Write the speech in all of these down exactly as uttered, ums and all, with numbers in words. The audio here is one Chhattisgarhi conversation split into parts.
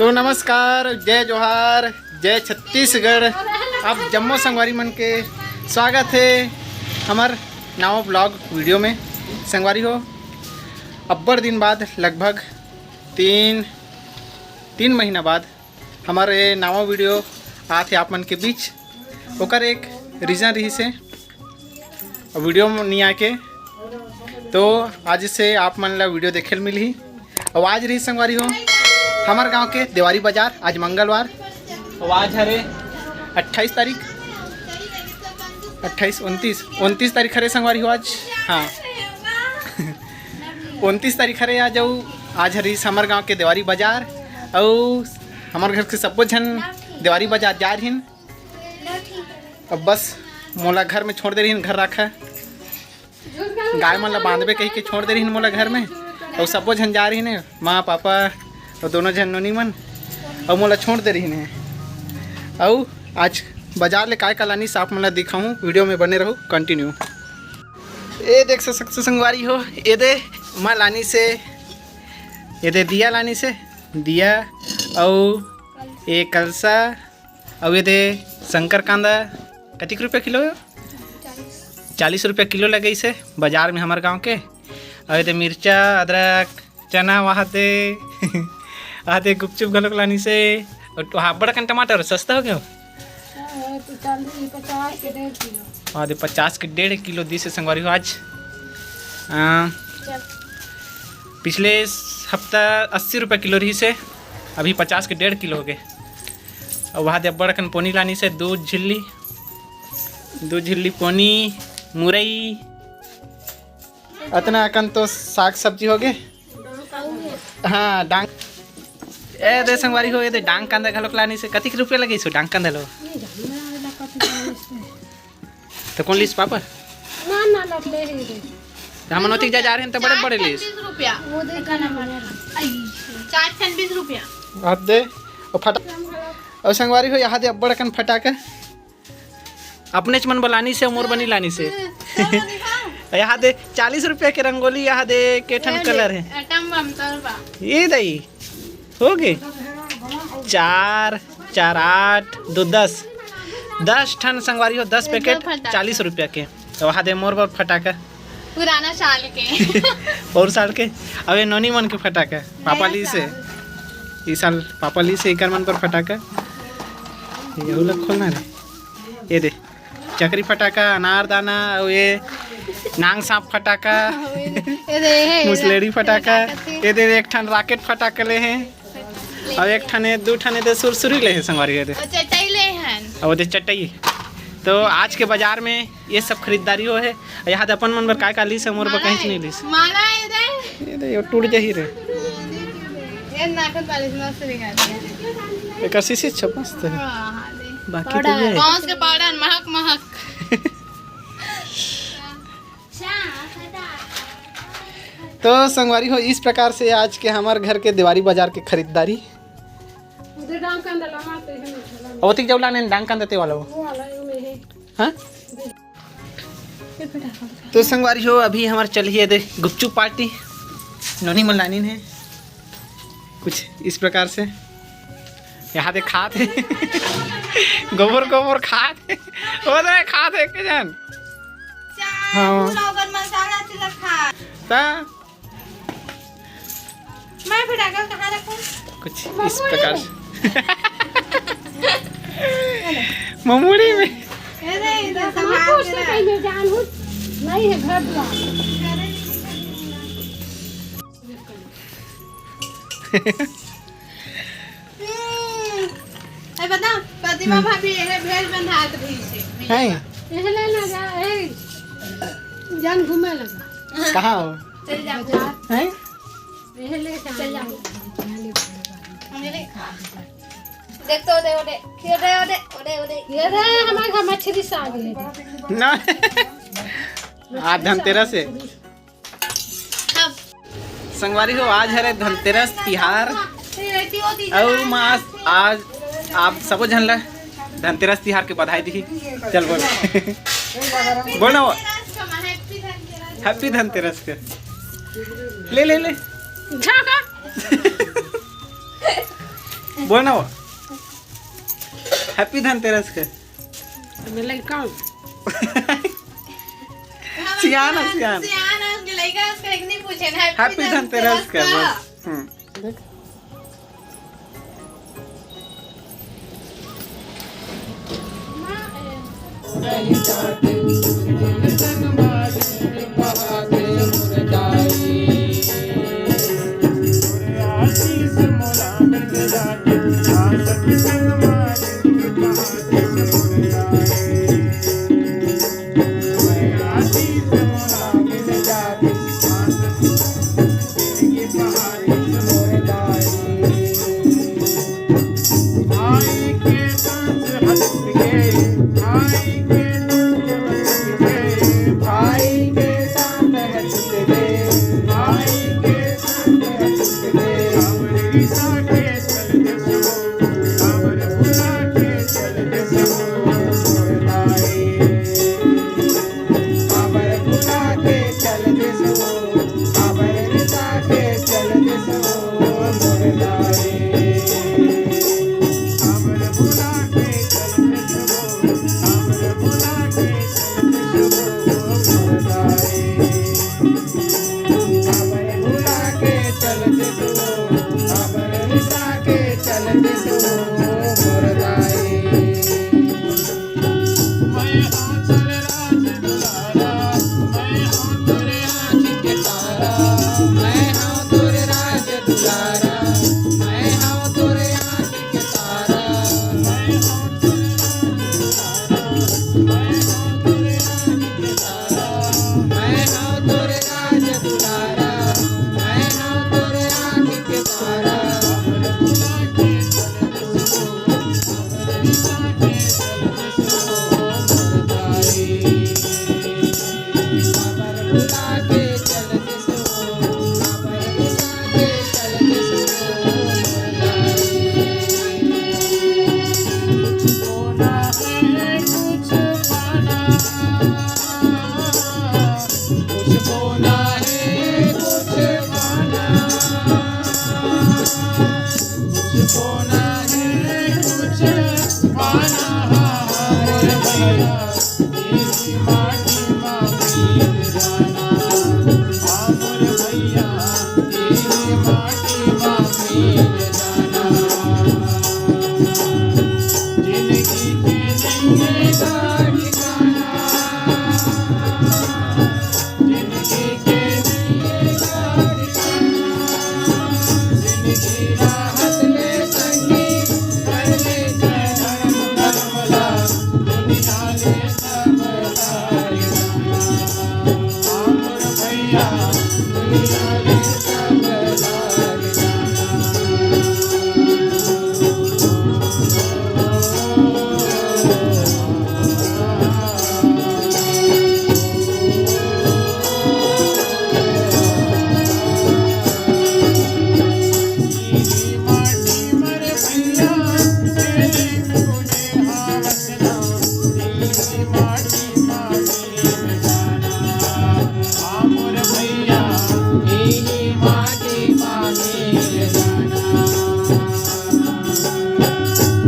तो नमस्कार, जय जोहार, जय छत्तीसगढ़। आप जम्मो संगवारी मन के स्वागत हे हमर नवा vlog video में। संगवारी हो, अब्बड़ दिन बाद, लगभग तीन तीन महीना बाद हमर ये नवा video आत हे आप मन के बीच। ओकर एक reason रहिस हे video में नहीं आके, तो आज से आप मन ला video देखे ल मिलही। अउ आज रही संगवारी हो हमर गांव के देवारी बाजार, आज मंगलवार, अउ आज हरे अट्ठाईस तारीख, अट्ठाईस, उनतीस, उनतीस तारीख हरे संगवारी हो आज। हाँ, उनतीस तारीख हरे आज। अउ आज हरे हमर गांव के देवारी बाजार, अउ हमर घर के सब्बो झन देवारी बाजार जा रहिन। अब बस मोला घर में छोड़ दे रहिन, घर राखा, गाय मन ला बांधबे कहि के छोड़ दे रहिन मोला घर में। अउ सब्बो झन जा रहिन हे, माँ, पापा अउ दोनों झन नोनी मन, अउ मोला छोड़ दे रहिन हे। अउ आज बाजार ले काय का लानिस आप मन ला दिखाहूँ, video में बने रहू continue। ए देख सकथो संगवारी हो, ए दे माँ लानिस हे, ए दे दिया लानिस हे, दिया अउ ए कलसा, अउ ये दे शंकर कांदा। कतिक रुपया किलो हे? चालीस रुपया किलो लगइस हे बाजार में हमर गांव के। अउ ये दे मिर्चा, अदरक, चना, वहाँ दे वहाँ दे गुपचुप घलोक लानिस हे। अउ वहाँ बड़कन टमाटर सस्ता हो गया। हाँ, तो चालीस, पचास के डेढ़ किलो। वहाँ दे पचास के डेढ़ किलो दिस हे संगवारी हो आज। हाँ, पिछले हफ्ता अस्सी रुपया किलो रहिस हे, अभी पचास के डेढ़ किलो हो गए। अउ वहाँ दे अब्बड़ अकन पोनी लानिस हे, दू झिल्ली, दू झिल्ली पोनी, मुरई, अतना अकन तो साग सब्जी हो गए। हाँ, डांग। ए दे संगवारी हो, ए दे डांग कांदा घलोक लानिस हे। कतिक रुपया लगइस हो डांग कांदा लो? तो कौन लिस पापा? ना, ना, ना, ले ही रे। तो हमन ओतिक जा, जा रहे हैं तो बड़े, बड़े लिस। बीस रुपया। वो दे का ना बड़ा। आई, चार ठन बीस रुपया। आप दे, और फटा-, और संगवारी हो, यहाँ दे अब्बड़ अकन फटाका। अपनेच मन बर लानिस हे, मोर बर नइ लानिस हे। तो दिखाओ। यहाँ दे चालीस रुपया के रंगोली, यहाँ दे के ठन ए ले, कलर हे। एटम बम तोर बा। ये दई। हो गे? चार, चार, आठ, दो, दस। दस ठन संगवारी हो, दस पैकेट, चालीस रुपया के। तो वहाँ दे मोर बर फटाका। पुराना साल के। और साल के। अब ये नोनी मन के फटाका। पापा लिस हे। ई साल पापा लिस हे, एकर मन बर फटाका। ये ला खोलना रे। ये दे। चकरी फटाका, अनारदाना, अउ ये नांग सांप फटाका, ये दे, हे, मुसलेड़ी फटाका, ये दे, एक ठन rocket फटाका ले हे, अउ एक ठन, दू ठन ये दे सुरसुरी ले हे संगवारी, ये दे। अउ चटई ले हन। अउ दे चटई। तो आज के बाजार में ये सब खरीदारी हो हे। यहाँ दे अपन मन बर काय का लिस हे, मोर बर कहीं नहीं लिस। माला ये दे। ये दे, ये टूट जाही रे। ये नाखून पालिश मस्त निकालती है। एकर शीशी छ मस्त है। हाँ, हाँ, दे। बाकी तो पाउडर, ये है। पहुंच के पाउडर महक महक। तो संगवारी हो, इस प्रकार से आज के हमारे घर के देवारी बाजार के खरीदारी। उधर डांग कांदा ला मारते हैं। ओतिक जाऊ लाने डांग कांदा ते वाला हो। वो वाला ये में है। हाँ? तो संगवारी हो, अभी हमार चलही ये दे गुपचुप पार्टी। नोनी मन लानिन हे कुछ इस प्रकार से। यहाँ दे खात हे। गोबर गोबर खात हे। ओ दे खात हे के जन। हाँ। मसाला चिला खा। ता मैं फटाका कहाँ रखूं? कुछ इस प्रकार से। ममूड़ी में। अरे, इधर संभाल के रख। नहीं है घर द्वार। हम्म, ए बता, प्रतिमा भाभी ये भेल बंधात रही से। हैं? ये ले ना जा, ए, जान घूमे लगा। कहाँ हो? चल जा। बाजार। हैं? ये ले जा। चल जा। देख तो, दे, ओदे, खेल रहे, ओदे, ओदे, ओदे। ये रे, हमारे घर मछली से आ गई। ना। आज धनतेरस है। संगवारी हो, आज हरे धनतेरस तिहार। अउ माँ, आज आप सबो झन ला धनतेरस तिहार के बधाई दिही। चल बोल। बोल ना वो। Happy धनतेरस के। ले, ले, ले। बोल ना वो। Happy धनतेरस के। मैं लड़का हूँ। सियान है, सियान। सियान है, लड़का उसका एक नहीं पूछे ना, Happy Happy धनतेरस धनतेरस के, का। बस। हम्म। देख।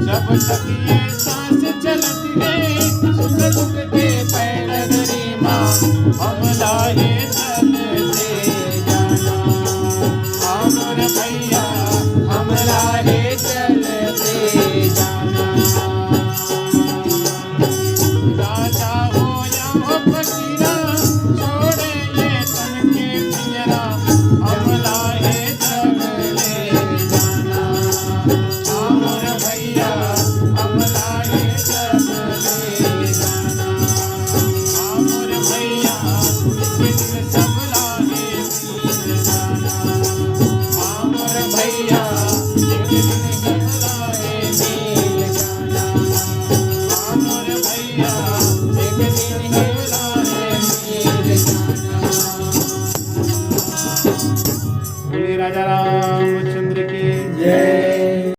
जब तक ये सांस चलत हे, सुख दुख के पैर डगरी मा, हमला हे चलते जाना। हमर भैया, हमला हे चलते जाना। राजा हो या हो फकीर,